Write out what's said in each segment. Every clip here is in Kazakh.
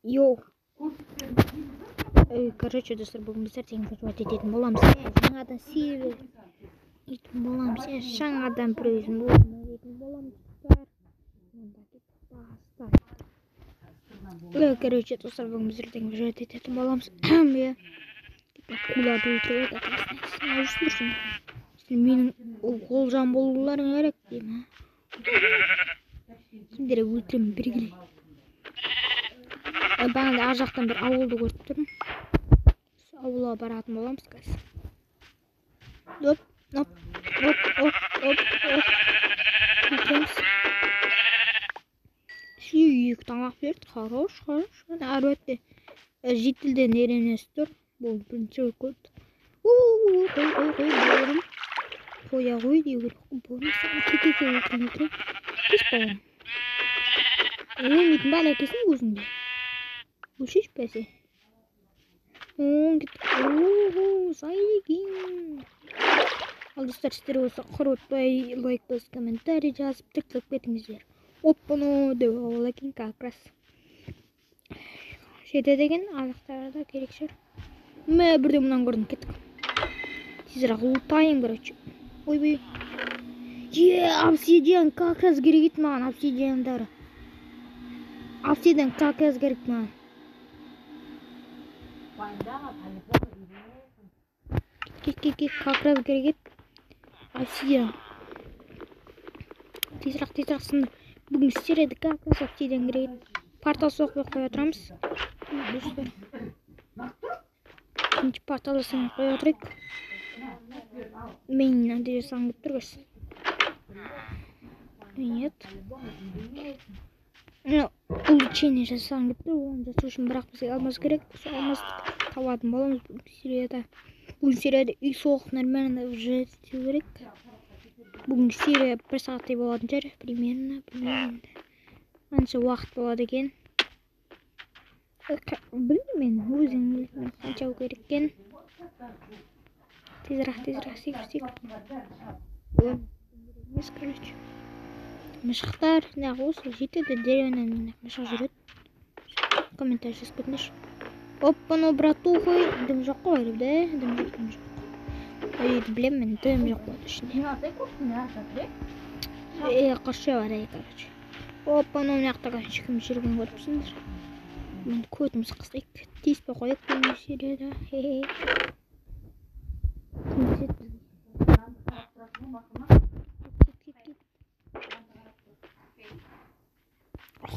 Йоу. Короче, достар, бүгін біздер тең выживать ететін боламыз. Жаңадан сервер ететін боламыз. Жаңадан біреуін дейтін боламыз. Короче, достар, бүгін біздер тең выживать ететін боламыз. Куларды өлтіріп алады. Менің олжам болуларың керек деймін. Сендер өлтіремін бергіле. Бағана ар жақтан бір ауылды көріп тұрмын. Сол ауылға баратын боламыз қазір. Оп, оп, оп, оп, оп, оп. Өлтіреміз. Екі тамақ берді. Хорош, хорош. Ары өтте жителден еренесі тұр. Бұл бірінші көрді. Қой, қой, қой, бауырым. Қоя қой деу керек. Бауырым, саған кете өлтірем, өлтірем. Кес бауырым. Өлмейтін бәле әкесің өзіңде. Өлшеш бәсе. Зайген. Ал достар, сіздер осы құрытпай лайк басып, комментарий жазып, тіркеліп кетіңіздер. Оппаны деп ауыл екен как раз. Жетеді екен, азықтары да керек шығар. Мә, бірде мынаны көрдім, кеттік. Тезірек лутайын, короче. Ойбай. Е, обсидиан как раз керек еді маған, обсидиандары. Обсидиан как раз керек маған. Кет, кет, кет, как раз керек еді. Обсидиан. Тезірек, тезірек сындыр. Бүгін серияда как раз обсидиан керек еді. Портал соқпай қоя тұрамыз. Достар. Екінші портал жасамай қоя тұрайық. Мен мынандай жасағым келіп тұр қазір. Нет. Улучшение жасағым келіп тұр. Оны жасау үшін бірақ бізге алмаз керек. Сол алмазды табатын боламыз бүгінгі серияда. Бүгінгі серияда үй соғып нормально уже істеу керек. Бүгінгі серия бір сағаттай болатын шығар. Примерно, білмеймін енді. Қанша уақыт болады екен. Білмеймін мен, өзің білесің қанша керек екен. Тезірек, тезірек, секір, секір. Емес, короче. Мышықтар, неғып осы жетеді, деревняның мышық жүреді. Комментарий жазып кетіңдерші. Оппа, братуха, дым жоқ қой, да? Дым жоқ, дым жоқ. Ой, білемін мен, дым жоқ болады ішінде. Қаша бар, короче. Оппа, мына жақта, короче, кім жүрген көріпсіңдер. Мен көтіміз қысайық, тиіспей қояйық бүгінгі серияда. Хе-хе.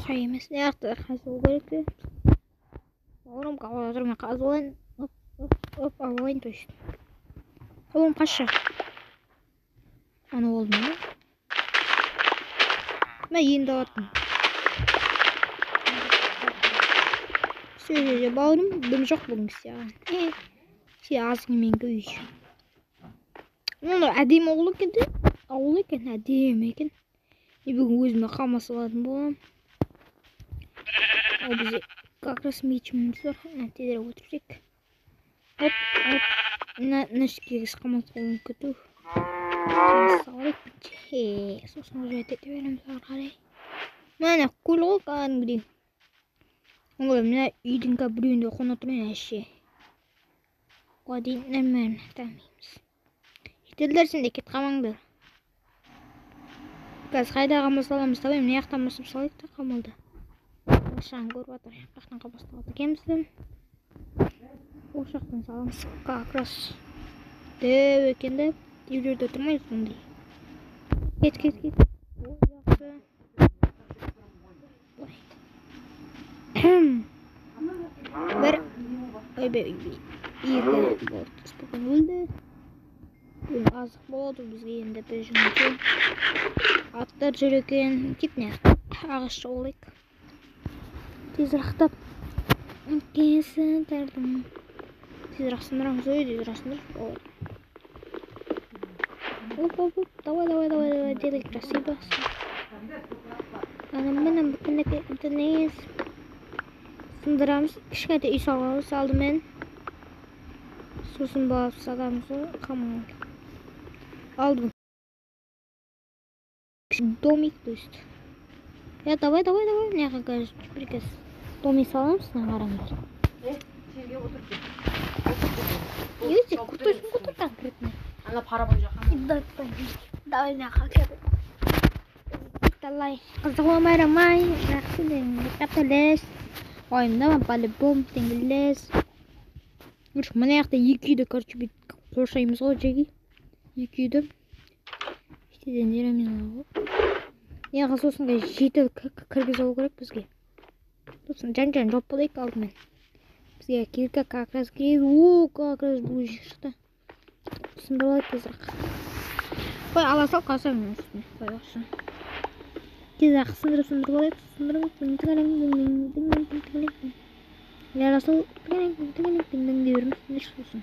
Ой, емес, мына жақта қазу керек те. Бауырым, қалай отыр, мен қазып алайын. Оп, оп, оп, алып алайын, то есть. Қолым қашы. Ана болды ма? Мен енді алатын. Все, все, бауырым, дым жоқ бүгін саған. Сен азыңмен көй. Мұны әдемі ауыл екен де. Ауыл екен, әдемі екен. Мен бүгін өзіме қамал салатын боламын. Ал бізде как раз мечіміз бар. Тезірек отырсек. Оп, оп. Мына ішке қамал салуым кету. Салайық. Сосын уже ете береміз ары қарай. Міне көл ғой кәдімгідей. Ой, мына үйдің біреуінде қона тұрайын әше. Оға дейін нормально дамимыз. Жетелдер, сендер кетіп қалмаңдар. Қазір қайда қамал саламыз? Давай мына жақтан басып салайық та қамалды. Шаң көріп жатыр. Жақтан қамал салады екенбіз. Осы жақтан саламыз. Как раз дәу екен де. Үйлерде тұрмаймыз ондай. Кет, кет, кет. Ой, жақсы. Бір, ойбай, ойбай. Екі болды. Спокойно өлді. Бүгін азық болады бізге енді бір жұмысы. Аттар жүр екен. Кет не? Ағаш жолайық. Тезірақтап. Тезірек сындырамыз. Ой, тезірек сындыр. Оп, оп, оп. Давай, давай, давай, давай. Делай красиво. Сындырамыз. Кішкентай үй саламыз алдымен. Сосын барып саламыз ғой қамал. Алдым. Домик, то есть. Я давай, давай, давай. Мына жаққа приказ. Домик саламыз, мына қараңдар. Жерге отырып кет. Өте крутой, крутой конкретно. Ана пара бойы жаққа. Давай, давай. Қызық рамай, жақсы қателес. Уайымдама, по-любому теңгелес. Мына жақта екі үйді, короче, бүйтіп қоршаймыз ғой, жеги. Екі үйді. Іштеден еремен ғой. Неға сосын жеті кіргізе алу керек бізге. Сосын жан-жан жауып болайық алдымен. Бізге кирка как раз керек. О, как раз бұл шықты. Сындырып алайық тезірек. Қой, ала сал, қалса мен үстіне. Қой, осыны. Тезірек сындырып сындырып алайық. Сындырып, Ерасыл дей береміз сосын.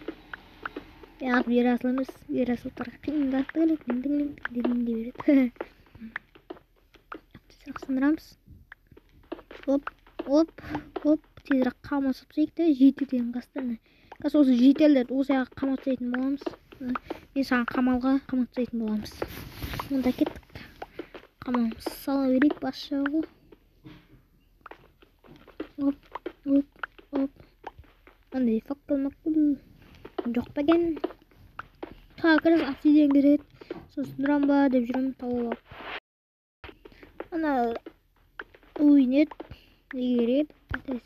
Аты Ерасыл емес, Ерасыл қиындап дей береді. Тезірек сындырамыз. Оп, оп, оп, тезірек қамал тастайық та жетіден қастарына. Қазір осы жетелерді осы жаққа қамап тастайтын боламыз. Мен саған қамалға қамап тастайтын боламыз. Онда кеттік. Қамалымыз сала берейік бас жағы. Оп, оп, оп. Андай факел макул жоқ па екен? Тағы раз обсидиан керек. Сосын сындырам ба деп жүремін, тауып алып. Ана ой, нет, неге керек еді?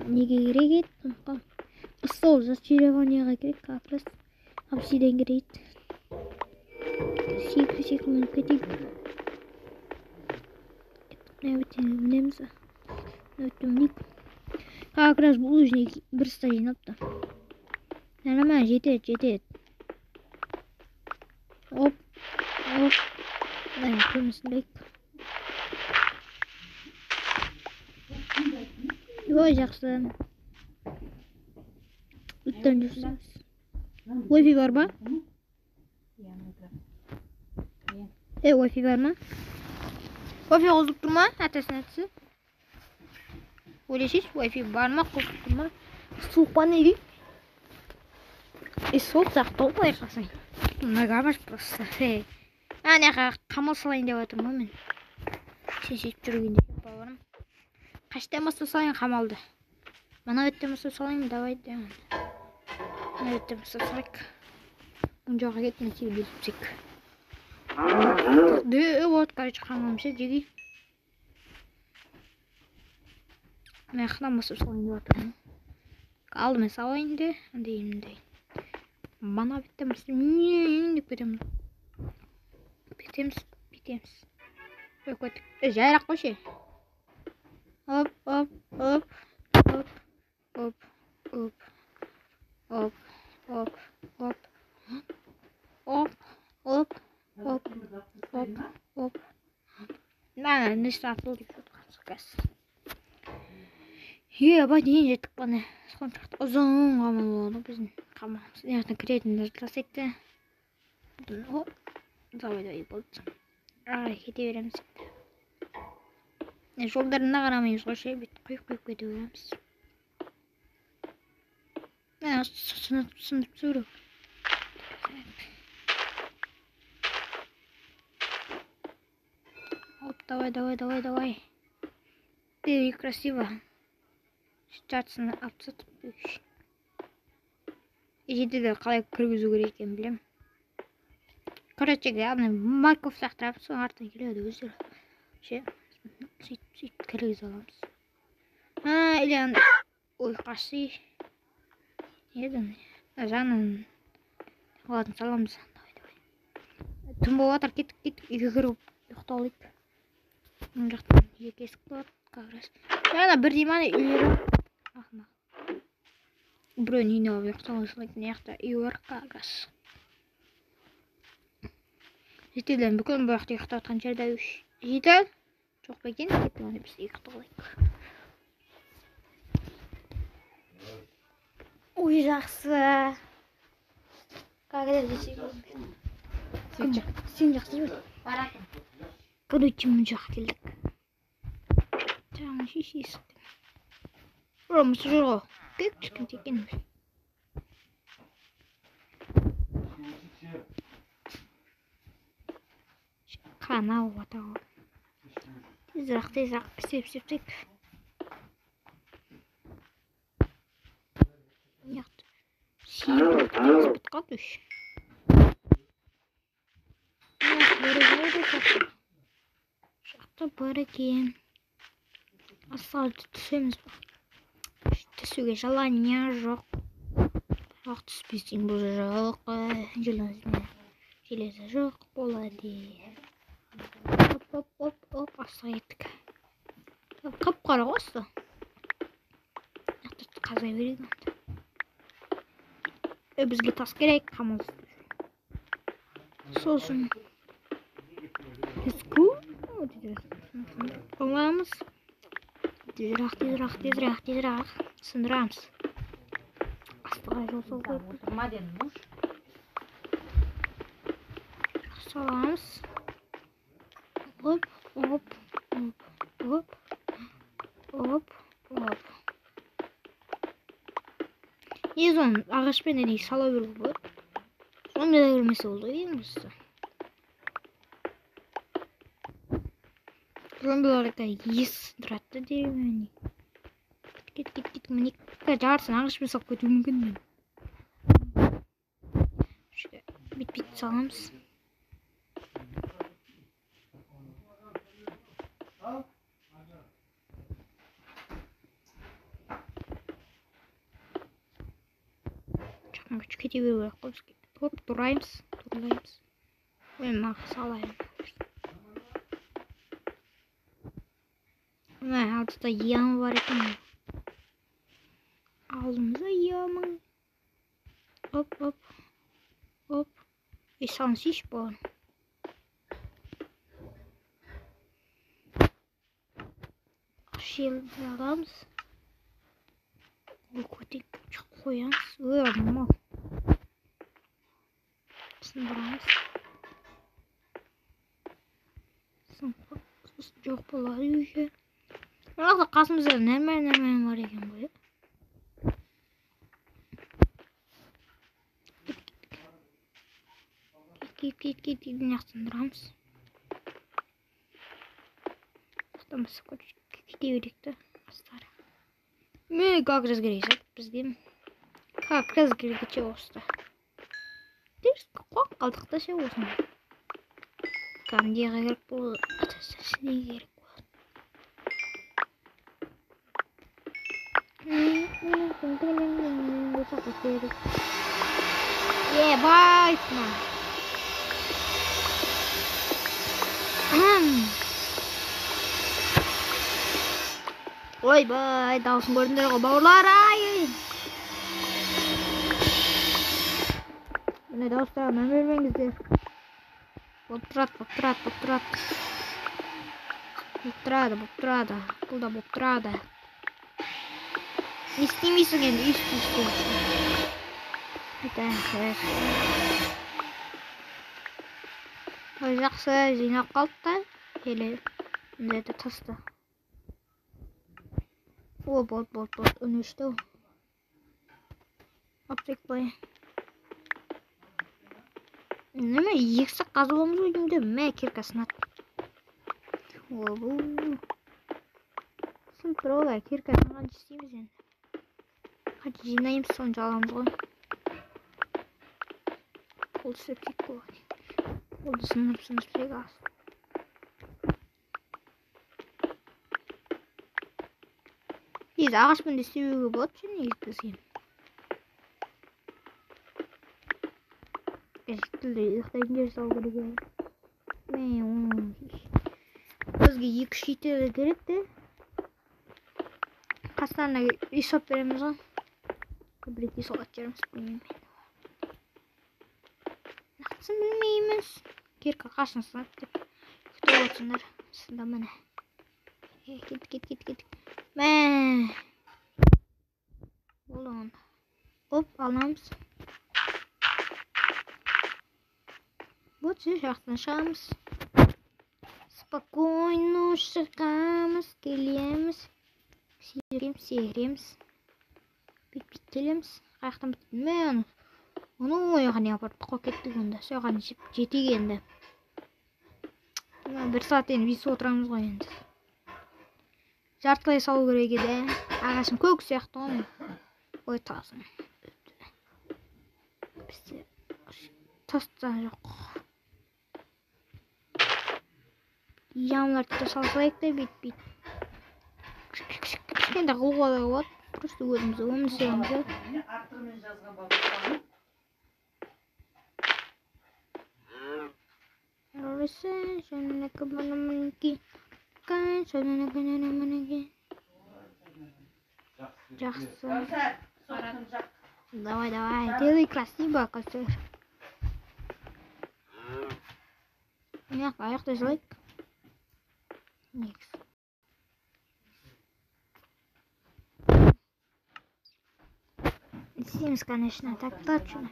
Неге керек еді? Стол зачарованияға керек, как раз обсидиан керек еді. Секір секір мініп кетейік. Мына өте мінеміз. Мына өте мінейік. Как раз бұл өзіне бір ста жинапты. Нормально, жетеді, жетеді. Оп, оп. Мына көмір сындырайық. Ой, жақсы. Үттен жүрсеңіз. Wi-Fi бар ма? Wi-Fi бар ма? Wi-Fi қосылып тұр ма? Әтесін әтесі. Ойлайсыз, Wi-Fi бар ма, қосылып тұр ма? Суық па неге? Суық сияқты ғой, былай қарасаң. Ногамаш просто. Ана жаққа қамал салайын деп жатырмын ғой мен. Сен сөйтіп жүргенде бауырым. Қаштан бастап салайын қамалды? Мына беттен бастап салайын, давай. Мына беттен бастап салайық. Оң жаққа кет, мына жерге бүйтіп түсейік. Вот, короче, қамалым ше, жеги. Мына жақтан бастап салайын деп жатырмын. Алдымен салайын де, андай мындай. Мына беттен бастап деп кетеміз. Бүйтеміз, бүйтеміз. Ой, кеттік. Жайырақ қойшы. Оп, оп, оп, оп, оп, оп, оп, оп, оп, оп, оп, оп, оп, оп. Мына не сатыл деп жатқанбыз қазір. Е, абай дейін жеттік бана. Соншалықты ұзын қамал болады біздің қамалымыз. Мына жақтан кіретінді жасайық та. Оп, давай, давай, болды. Ай, кете береміз енді. Жолдарына қарамаймыз ғой ше, бүйтіп құйып құйып кете береміз. Сынып сынып түсіру. Оп, давай, давай, давай, давай. Ты красиво. Жартысын алып тастадық. Жетеді қалай кіргізу керек екенін білемін. Короче, главное, морковь сақтап, соның артынан келеді өздері. Ше, сөйтіп сөйтіп кіргізе аламыз. А, или андай, ой, қашты. Не еді андай? Жанын қалатын саламыз. Давай, давай. Түн болып жатыр, кеттік, кеттік, үйге кіріп ұйықтап алайық. Мына жақтан екі есік болады, как раз. Жаңа бірдей ма үйлері? Ақымақ. Біреуінің үйіне барып ұйықтап алайық. Мына жақта үй бар, как раз. Жетелер бүкіл бұл жақта ұйықтап жатқан жерде үш. Жетел? Жоқ па екен? Кеттік, онда біз ұйықтап алайық. Ой, жақсы. Когда здесь? Сен жақсы жібер. Баратын. Короче, мына жаққа келдік. Жаңа шешесі. Ұрымыз жүр ғой. Кек кішкентай екен. Қана отау. Тезірек, тезірек істеп істеп. Сиыр бітіп қалды үш. Жақта бар екен. Асфальтты түсеміз ба? Түсуге желание жоқ. Бірақ түспесең бұл жоқ. Железо жоқ болады. Оп, оп, оп, оп, астыға кеттік. Қап-қара ғой асты. Жақта қаза берейік онда. Бізге тас керек, қамал. Сосын let's go. Қоямыз. Тезірек, тезірек, тезірек, тезірек сындырамыз. Астыға жол салып қойып. Отырма дедім, уш. Саламыз. Оп, оп, оп, оп, оп, оп. Негізі оны ағашпен де сала беруге болады. Сондай да бермесе болды ғой ең бастысы. Зомбилар ес сындырады да міне. Кет, кет, кет, міне жартысын ағашпен салып кетуі мүмкін. Бит-бит саламыз. Жақын кете беру керек қой бізге. Оп, тураймыз, турлаймыз. Ой, маған салайын. Мына алдыда яма бар екен. Алдымызда яма. Оп, оп, оп. Ей, салынсайшы бауырым. Желді аламыз. Ол көтек қоямыз. Ой, мынау. Сындырамыз. Жоқ болады уже. Мына жақта қасымызда нормально бар екен ғой. Кет, кет, кет, кет, мына жақты сындырамыз. Жақтан басып кете берейік та астары. Міне как раз керек зат бізге. Как раз керек ше осы. Теріс қуанып қалдық та ше осыны. Кәдімгідей керек болды. Неге керек болады. Ебать, ма. Ойбай, дауысын көрдіңдер ғой, бауырлар, ай! Міне дауыстарға мән бермеңіздер. Болып тұрады, болып тұрады, болып тұрады. Болып тұрады, болып тұрады. Бұл да болып тұрады. Не істемейсің енді, өйстіп істейсің. Ой, жақсы, жинап қалды да. Еле, мында да тасты. О, болды, болды, болды, үн өшті. Аптек былай. Неме, екі сақ қазып аламыз ғой деймін де, мә, кирка сынады. О, бұл. Сынып тұр ғой, кирка сынғанша істейміз енді. Қанша жинаймыз, сонша аламыз ғой. Қол істеп тек қой. Қолды сындырып, сындырып тек ас. Негізі ағашпен де істеуге болады ше негізі бізге. Тілді ұйықтайтын жер салу керек еді. Мә, оның бізге екі үш итер керек те. Қастарына үй салып береміз ғой. Көбірек үй салатын жеріміз білмеймін. Нақтысын білмейміз. Кирка қашан сынады деп күтіп отырсыңдар. Сында міне. Кет, кет, кет, кет. Мә. Болды онда. Оп, аламыз. Вот все жақтан шығамыз. Спокойно шығамыз, келеміз. Секіреміз, секіреміз. Бит-бит келеміз. Қаяқтан бітті? Мә, оны ояға не апарып қойып кеттік онда. Соған жетейік енді. Мына бір сағат енді бүйтіп отырамыз ғой енді. Жартылай салу керек еді. Ағашым көк сияқты ғой. Ой, тасым. Бізде тас та жоқ. Ямаларды да салсайық та бүйтіп. Кішкентай қылуға да болады. Просто өзіміз өмір сүреміз. Жақсы. Давай, давай, делай красиво, костер. Мына аяқтай салайық. Негізі. Істейміз, конечно, так точно.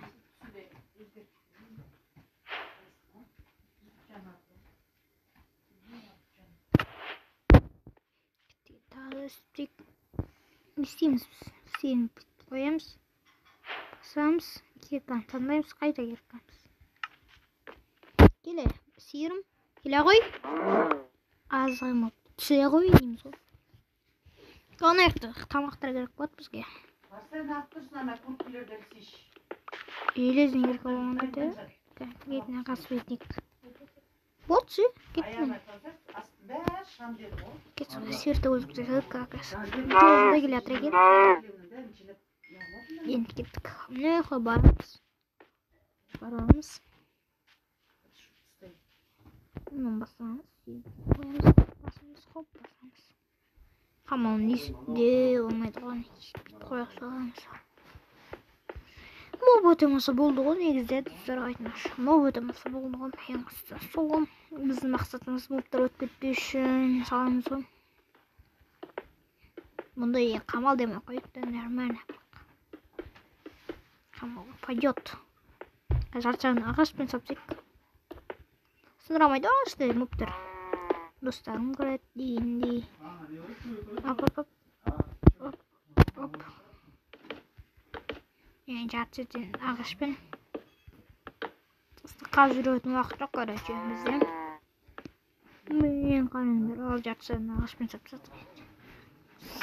Тағы істейік. Не істейміз біз? Сені қоямыз. Басамыз. Кирканы таңдаймыз. Қайда киркамыз? Келе, сиырым. Келе ғой. Азғын болып түсе ғой дейміз ғой. Ана жақта тамақтар керек болады бізге. Железный кирка болғанда да кетіне қасып етейік. Болды ше, кеттім. Кетсін, сиырды өлтіріп тастадық как раз. Жолында келе жатыр екен. Енді кеттік. Мына жаққа барамыз. Барамыз. Мынаны басамыз. Қоямыз, басамыз, хоп, басамыз. Қамалын де болмайды ғой. Бүйтіп қоя саламыз. Моб өте болмаса болды ғой негізі, достар, айтыңызшы. Моб өте болмаса болды ғой. Ең қысқасы сол ғой. Біздің мақсатымыз мобтар өтіп кетпеу үшін саламыз ғой. Мұндай қамал демей қояйық та, нормально. Қамал пойдет. Жарты жағын ағашпен сапсайық. Сындырамайды ағашты мобтар. Достарым көреді дегендей. Оп, оп, оп. Оп, оп. Яғни жарты жерден ағашпен. Қаз жүретін уақыт жоқ, короче, бізде. Мен қараңдар, ал жарты жерден ағашпен сап тастадық.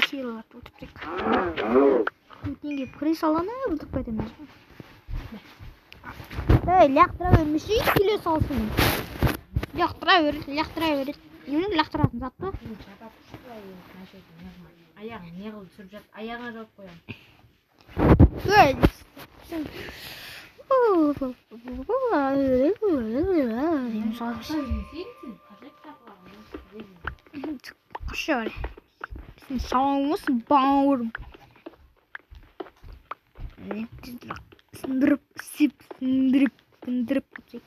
Сиырларды өлтіріп тастайық. Көтінен келіп кіре салғанда өлтіріп кетеміз. Ей, лақтыра бермесе, келе салсын. Лақтыра береді, лақтыра береді. Немене лақтыратын зат па? Аяғын не қылып түсіріп жатыр? Аяғына жауып қоямын. Ей, сен Қашы сен саумысың, бауырым. Сындырып, сеп, сындырып, сындырып кетсек.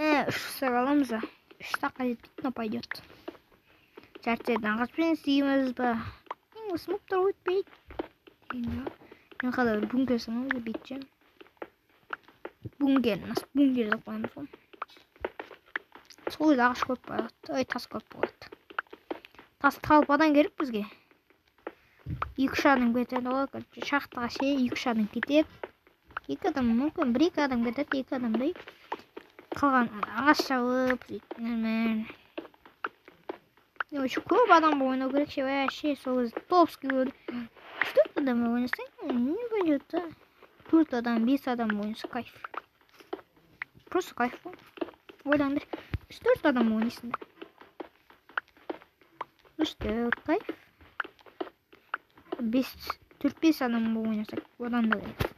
Үш сақ аламыз ба? Үш саққа жетпейді, но пойдет. Жарты жерден ағашпен істейміз ба? Ең мобтар өтпейді. Мен қалай бір бункер саламыз бүйтіп. Бункер, нас бункер деп қоямыз ғой. Сол кезде ағаш көп болады, ой, тас көп болады. Тас талпадан керек бізге. 2-3 адам кетеді ғой, короче, шахтаға ше, 2-3 адам кетеді. 2 адам мүмкін, 1-2 адам кетеді, 2 адамдай. Қалған ағаш шауып, сөйтіп, нормально. Вообще көп адам ойнау керек ше, вообще сол кезде топский болады. 3-4 адам ойнасаң, не пойдет, да? 4 адам, 5 адам ойнаса кайф. Просто кайф қой. Ойлаңдар, 3-4 адам ойнайсыңдар. 3-4 кайф. 4-5 адам ойнасақ, одан да кайф.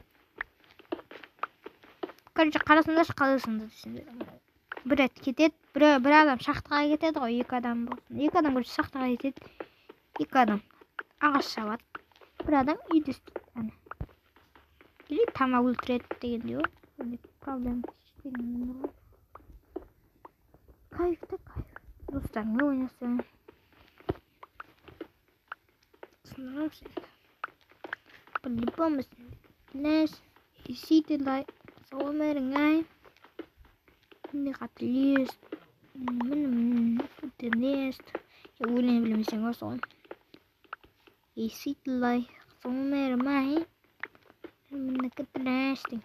Короче, қарасаңдаршы, қалайсыңдар десеңдер. Бір рет кетеді, бір адам шахтаға кетеді ғой, 2 адам болсын. 2 адам, короче, шахтаға кетеді. 2 адам ағаш шабады. Бір адам үйде істейді, әне. Или тамақ өлтіреді дегендей ғой. Ондай проблема деген ғой. Кайф та кайф. Достарыңмен ойнасаң. Сындырамыз енді. По-любому сендер. Лес, өміріңе не қателес, міне, өлең білмесең ғой соны. Еситлай, өмірімай, міне кітірәстің.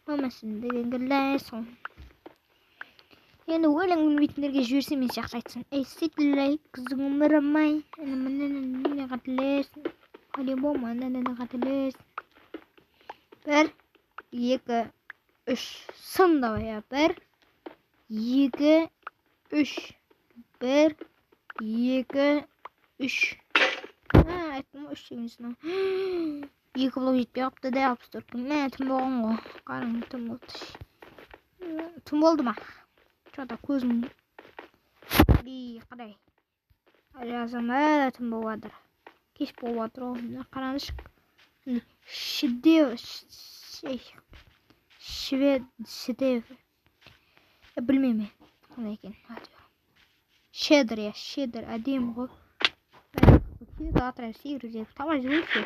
Мамасын деген кіләсің. Енді өлең білмейтіндерге жіберсем, мен сияқты айтсын. Ей, сетілей, қызың өмірім-ай, міне қателесің. По-любому, қателесің. 1, 2, 3. Сын давай, я. 1, 2, 3. 1, 2, 3. Айттым ғой, 3 деген сынау. 2 блок жетпей қалыпты да, 64 күн. Мә, түн болған ғой. Қараң, түн болды. Түн болды ма? Чё-то көзім и қалай жазам, әлі түн болып жатыр, кеш болып жатыр ғой. Мына қараңызшы, шедевр, швед, шедевр, білмеймін мен қандай екенін. Шедр, иә, шедр әдемі ғой. Атырау сиыр деп тамақ жіберейікші.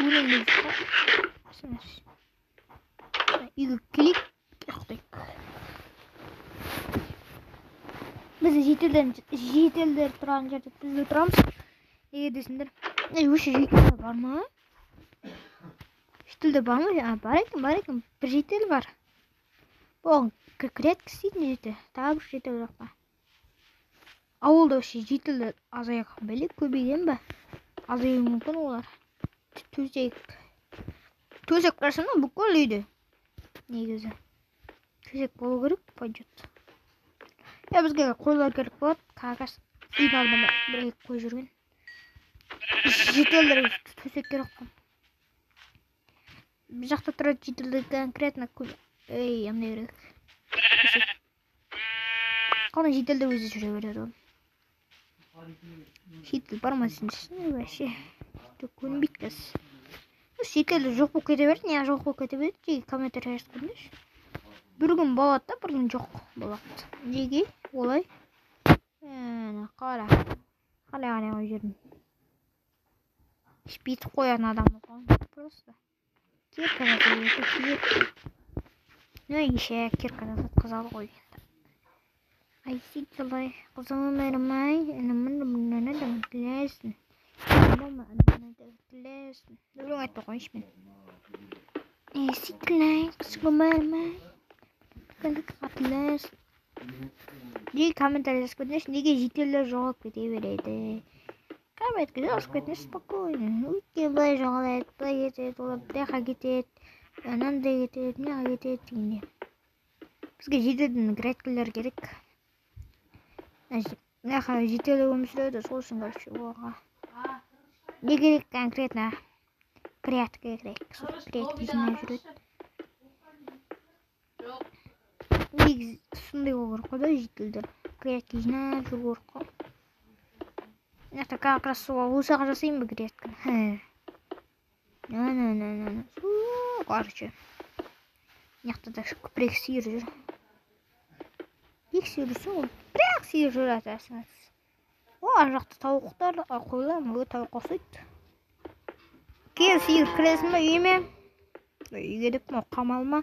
Өлең үйге келейік, ұйықтайық. Біз жетелдер тұрған жерде біз де тұрамыз. Неге десеңдер, осы жетелдер бар ма? Жетелдер бар ма? А, бар екен, бар екен. Бір жетел бар. Бұған грядка істейтін жерде. Тағы бір жетел жоқ па? Ауылда вообще жетелдер азайған ба, көбейген ба? Азаюы мүмкін олар. Төсек. Төсек қарасам бүкіл үйде. Негізі. Төсек болу керек, пойдет. Я бізге қойлар керек болады. Как раз үйдің алдында бір екі қой жүрген. Жетелдер төсек керек қой. Бұл жақта тұрады жетелдер конкретно. Ей, андай керек. Төсек. Қалған жетелдер өзі жүре береді ғой. Жетел бар ма десеңші, вообще. Көрінбейді қазір. Жетелдер жоқ болып кете берді, не жоқ болып кете берді, жеке комментарий жазып көріңдерші. Бір күн болады да, бір күн жоқ болады. Неге олай? Әне, қара. Қалай қарай қойып жібердім. Бүйтіп қоятын адам ғой. Просто. Кирка жасай береді, кирка. Ну, ешек кирка жасатқызады ғой. Ай, ситілай, қызым өмірім-ай, білесің. Білесің. Өлең айтпай қояйыншы мен. Ситілай, қызым өмірім-ай. Неге комментарий жазып кетіңдерші, неге жетелдер жоғалып кете береді? Комментке жазып кетіңдерші спокойно. Өйткені былай жоғалады, былай кетеді, олар бұл жаққа кетеді, анандай кетеді, мына жаққа кетеді дегенде. Бізге жетелдің грядкалар керек. Мына жаққа жетелдер өмір сүреді, сол үшін, короче, оларға не керек конкретно? Грядка керек. Сол грядка жинап жүреді. Негізі сондай болу керек қой да, жетелдер. Грядка жинап жүру керек қой. Мына жақта как раз сол осы жаққа жасайын ба грядканы? На. Короче. Мына жақта да көбірек сиыр жүр. Екі сиыр жүрсе, ол бір-ақ сиыр жүр атасың. О, ар жақта тауықтар, қойлар, мүге тауық ұқсайды. Кел, сиыр, кіресің ба үйіме? Үйге деп ма, қамалма.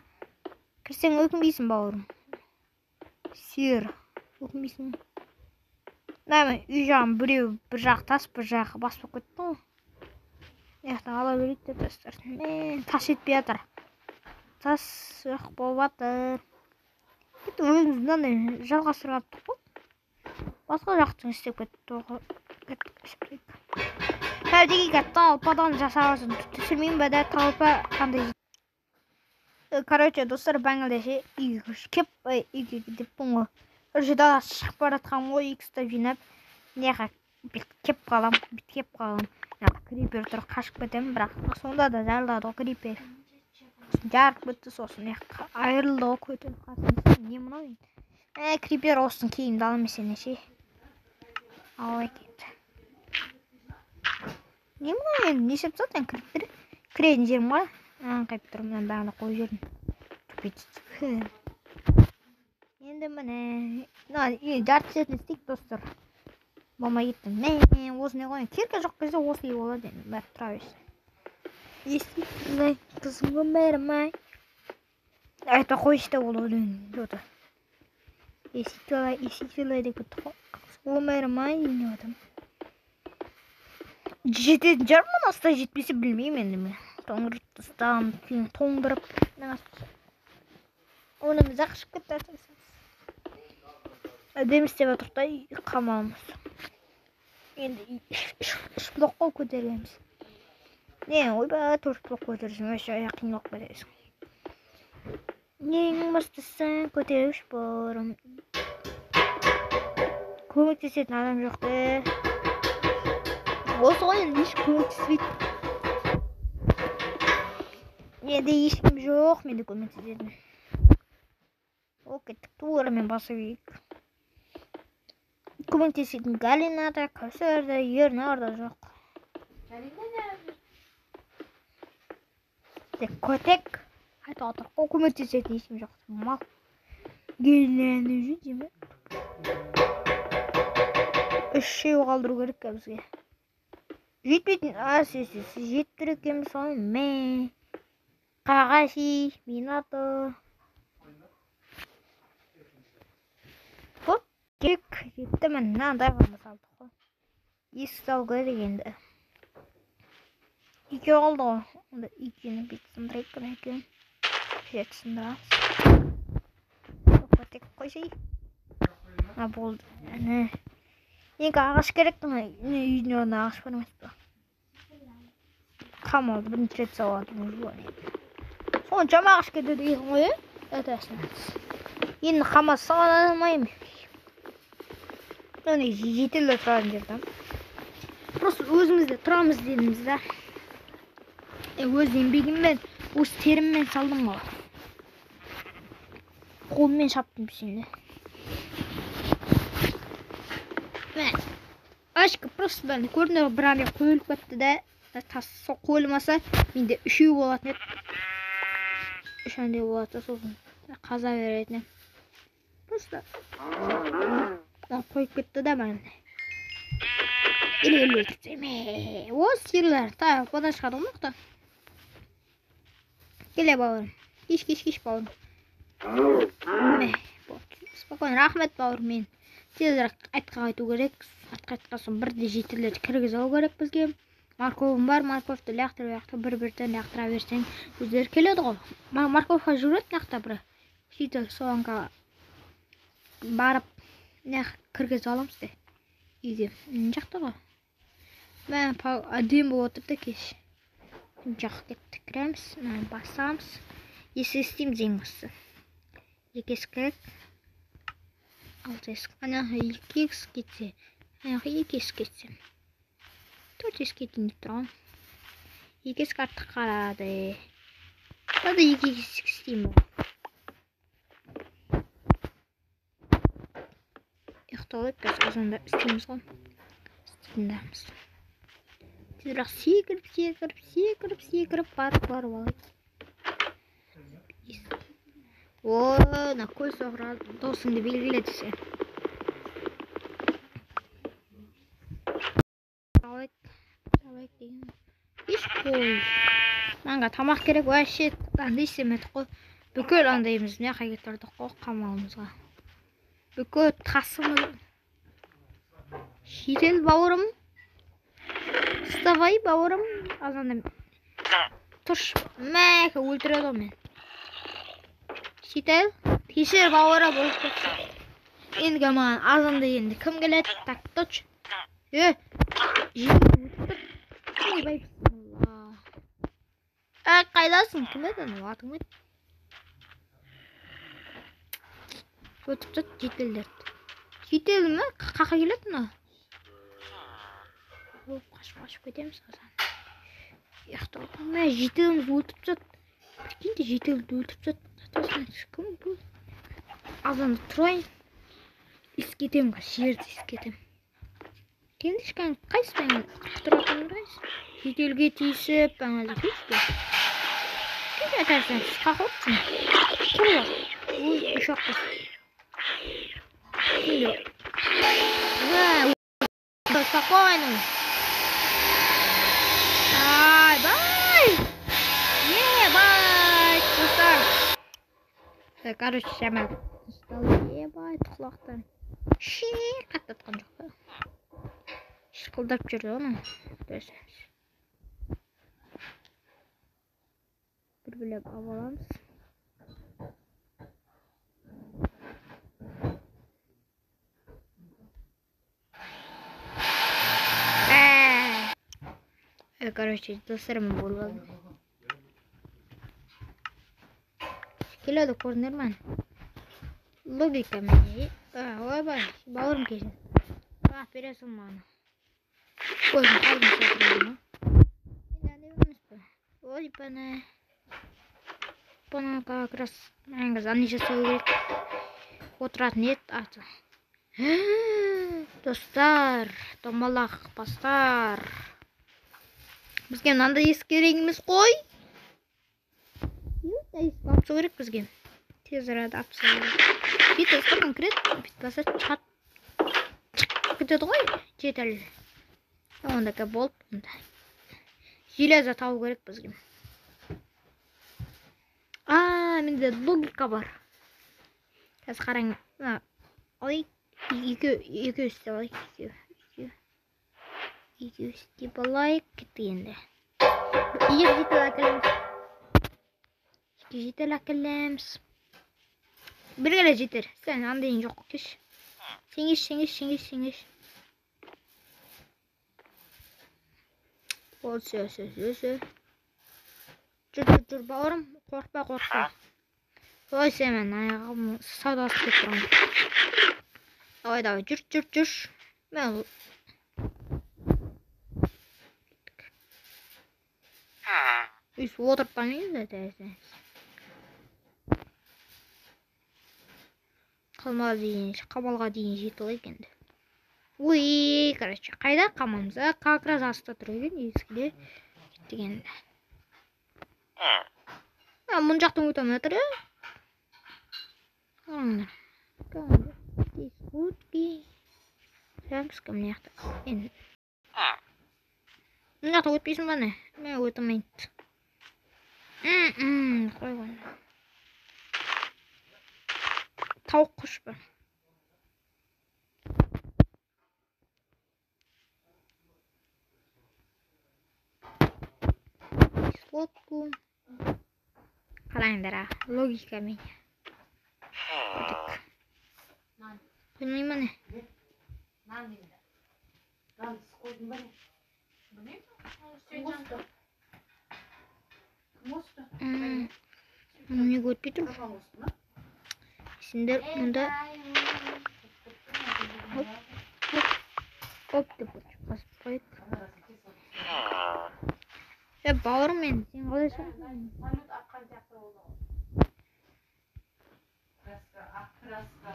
Кірсең өкінбейсің, бауырым. Сиыр, өкінбейсің. Мына үй жағын біреу бір жақ тас, бір жағы бас болып кетті ғой. Мына жақтан ала берейік те тастар. Мә, тас жетпей жатыр. Тас жоқ болып жатыр. Кетті, өзіміз мынандай жалғастырып алыптық қой. Басқа жақтың істеп кетті ғой. Кеттік. Әлдеге толпадан жасағасын түсірмеймін ба да, толпа қандай. Короче, достар, бангладеше үйге кеп, үйге деппін ғой. Короче, далаға шығып бара жатқанмын ғой, екі ұстап жинап. Мына жаққа бүйтіп кеп қалам, бүйтіп кеп қалам. Мына жақта крипер тұр, қашып кетемін, бірақ сонда да жарылады ғой крипер. Сосын жарып кетті, сосын мына жаққа айырылды ғой, көтеріп қасым. Не мынау енді? Крипер осының киімді ала емес ше. Ала кетті. Не мынау енді? Не істеп тастады енді крипер? Кіретін жерім ғой. Аңқайып тұр, мынаның бәрін қойып жібердім. Тупиц. Енді міне, мына жарты сетін істейік, достар. Болмай кетті. Мә, осындай қояйын. Кирка жоқ кезде осылай болады енді, бәрі тұра берсін. Естілай, қызым өмірім-ай. Айта қойшы да ол өлең. Жота. Естілай, естілай деп кетті ғой. Өмірім-ай деп жатырмын. Жететін шығармын, аста жетпесе білмеймін енді мен. Тоңдырып тастағым, тоңдырып. Онымыз ақ шығып кетті. Әдемі істеп жатырық та қамалымыз. Енді үш блок қой көтереміз. Не, ойбай, 4 блок көтерсең, вообще аяқ қиналып кетесің. Ең бастысы көтеруіш бауырым. Көмектесетін адам жоқ та. Осы ғой енді ешкім көмектеспейді. Менде ешкім жоқ, менде көмектесетін. О, кеттік, тура мен басып ейік. Көмектесетін Галина да, Кәусар да, Ернар да жоқ. Тек көтек. Айтып отыр ғой, көмектесетін ешкім жоқ. Мал. Гелені жүр деймін. Үшеу қалдыру керек бізге. Жетпейтін, жетіп тұр екенбіз ғой. Мә. Қағаши, Минато. Хоп, кек, жетті міне, мынандай қылып салдық қой. Есік салу керек енді. Екеу қалды ғой. Онда екеуін бүйтіп сындырайық, мына екеуін. Жеті сындырамыз. Тек қойсай. А, болды. Әне. Енді ағаш керек, мына үйдің орнына ағаш бар емес пе? Қамалды бірінші рет салады. Соншама ағаш кетеді деген ғой, е? Енді қамал сала алмаймын. Міне жетелер тұратын жерде. Просто өзіміз де тұрамыз дедіміз да. Өз еңбегіммен, өз теріммен салдым ғой. Қолыммен шаптым сені. Міне, ашка просто бәрін көрдіңдер ғой, бір андай қойылып кетті да, тас сол қойылмаса, менде үшеу болатын еді. Үш андай болады, сосын қаза беретін едім. Просто қойып кетті да бәрін. Еле-еле өлтіріп тастаймын. О, сиырлар, тағы одан шығады ғой мына. Келе бауырым. Кеш, кеш, кеш бауырым. Мә, болды. Спокойно, рахмет бауырым мен. Тезірек айтқа қайту керек. Атқа қайтқан соң бірде жетілерді кіргізе алу керек бізге. Морковым бар, морковты лақтырып, лақтырып, бір-бірден лақтыра берсең, өздері келеді ғой. Морковка жүреді мына жақта бір. Сөйтіп соған барып, мына кіргізе аламыз де. Үйге. Мына жақта ғой. Мә, әдемі болып отыр да кеш. Мына жаққа кеттік, кіреміз, мынаны басамыз. Есік істейміз ең бастысы. Екі есік керек. Алты есік. Ана екі есік кетсе, ана екі есік кетсе. Төрт есік кетейін деп тұрған. Екі есік артық қарады. Тағы екі есік істеймін. Ұйықтап алайық, қазір азанда істейміз ғой. Істейтіндеріміз. Тезірек секіріп, секіріп, секіріп, секіріп барып, барып алайық. О, мына көз соғырады, досыңды белгіле десе. Алайық, алайық деген. Еш қой. Маңға тамақ керек, вообще андай істемедік қой. Бүкіл андайымыз мына жаққа кетірдік қой, қамалымызға. Бүкіл тасымыз. Жедел бауырым. Вставай, бауырым. Азанда тұршы. Мәке өлтіреді ғой мен. Жедел. Кешір бауырым, өліп кетті. Енді маған азанда енді кім келеді? Так, точно. Е, жедел өлтіріп тұр. Ойбай, бисмилла. Ә, қайдасың? Кім еді анау? Атың кім еді? Өтіп жатыр жетелдерді. Жетел ме? Қақа келеді мына? Оп, қашып, қашып кетеміз азан. Ұйықтап. Мә, жетеліміз өлтіріп жатыр. Прикиньте, жетелді өлтіріп жатыр. Кім бұл? Азанда тұрайын. Иіс кетемін қазір, жерді иіс кетемін. Келіңдерші, кәдімгі қайсысы бәрін тұратын қайсысы? Жетелге тиісіп, ана келші. Келші, әтәрсің, қақып отырсың. Құр бар. Өз үш ақ қыз. Мә, спокойно. Ай, бай. Ебать, достар. Короче, шамал. Ебать, құлақтан. Ши, қатты атқан жоқ па? Шырқылдап жүрді оны. Бір білеп алып аламыз. Короче, достарыммен бөліп алдым. Келеді, көрдіңдер ме? Логика менде. Ойбай, бауырым кешір. Бере сал маған. Өзім қалдым сатырмын. Енді андай емес пе? Ой, пана. Бұны как раз ане жасау керек. Отыратын ет аты. Достар, домалақ бастар. Бізге мынандай есік керек емес қой. Есік алып тастау керек бізге. Тез арада алып тастау керек. Бүйтіп ысқыртын кіреді, бүйтіп басады, шығады. Шығып кетеді ғой, жетелі. Онда болды, онда. Железо табу керек бізге. Менде логика бар. Қазір қараң, мына алайық, екеу істеп алайық, екеу істеп алайық, кеттік енді. Екі жетел әкелеміз. Екі жетел әкелеміз. Бір келе жетер. Сен андайың жоқ, кеш. Сен кеш, сен кеш. Болды, все, все, все, все. Жүр, бауырым, қорықпа. Ой, сен мен аяғым саудасы келіп тұрған. Давай, давай, жүр. Мен өйстіп отырып қалмаймыз да тәрізді. Қамалға дейін жетіп алайық енді. Ой, короче, қайда қамамыз? Как раз астта тұр екен, есікте кеттік енді. Мұн жақтан өте алмай жатыр, ә? Қараңдар. Мына жақта. Енді. Мына жақта өтпейсің ба не? Мен өте алмаймын. Қой қой. Тауық құш па? Лодку. Қараңдар, логикамен. Өтік. Қоймай ма не? Нан енді. Нан қойдың ба не? Білмеймін. Кім қосты? Кім қосты? Мұны неге өтпей тұр? Папаң қосты ма? Сендер мұнда хоп, хоп, хоп деп басып қойып. Бауырым мен, сен қалай шығасың? Салют атқан сияқты болды ғой. Краска, ақ краска.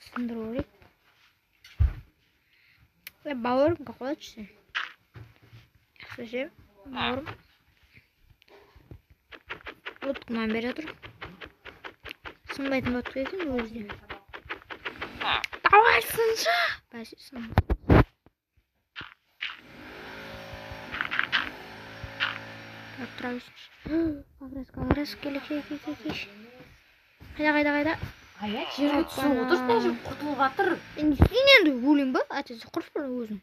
Сындыру керек. Бауырым, қалайсың сен? Жақсы ше, бауырым. Лодкаман бере тұр. Сынбайтын лодка екен өзі де. Давай сыншы! Бәсе сын. Тұра берсінші. Как раз, келе, келе, келе, келе. Қайда, қайда, қайда? Ая, жерге түсіп отырсың, мына жер құтылып жатыр. Енді сен енді өлең ба? Әйтеуір құрып бара өзің.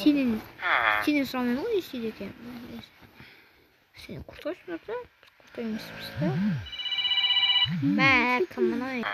Сенен сұрамаймын ғой, не істейді екен. Сен крутой, крутой емеспіз да. Мә, кім мынау?